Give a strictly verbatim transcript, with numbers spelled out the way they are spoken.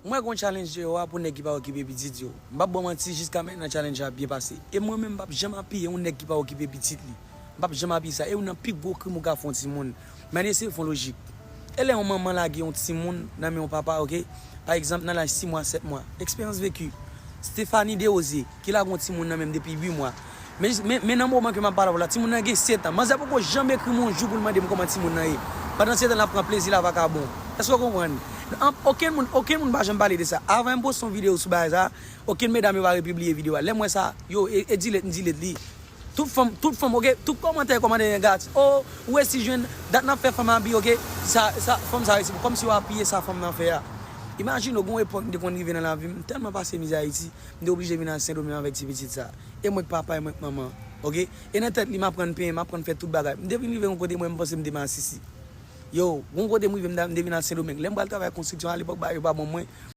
Mwen gon challenge yo a pou nèg ki pa okipe pitit yo. M p ap ba w manti, jiska mentnan challenge la ap byen pase. E mwen menm, m p ap janm apiye yon nèg ki pa okipe pitit li. M p ap janm apiye sa. E youn nan pi gwo krim ou ka fè yon timoun. Men eseye fè yon lojik. E lè yon manman lage yon timoun nan men yon papa, oke? Pa egzanp, nan laj sis mwa, sèt mwa. Eksperyans veki. Stephanie Desrosiers, ki lage yon timoun nan men m depi uit mwa. Men, men, men nan moman ke m ap pale avè w la, timoun nan gen sèt an. Manzè poko janm ekri m yon jou pou l mande m kòman timoun nan ye. Pandan se tan, l ap pran plezi l a vakabon. Èske w konprann? An, okenn moun, okenn moun pa janm pale de sa. Avan m poste yon videyo sou bagay sa, okenn medam yo pa repibliye videyo a. Lè m wè sa, yo, e, e delete, m delete li. Tout fanm, tout fanm, oke, tout kòmantè, kòmantè negatif. Oh, ou resi jwenn, dat n ap fè fanm abi, oke? Sa, sa, fanm sa resi, kòmsi yo apiye sa fanm nan fè a. Imajine w, gon epòk m te konn rive nan lavi m, m tèlman pase mizè Ayiti, m te oblije vin al Sendomeng avèk ti pitit sa. E mwen k papa, e mwen k manman, oke? E nan tèt li, m aprann penyen, m aprann fè tout bagay. M te vin rive yon kote, mwen, m panse m te masisi. Yo, gon kote m rive, m ta, m te vin al Sendomeng. Lè m pral travay konstriksyon, alepòk, bagay yo pa bon mwen.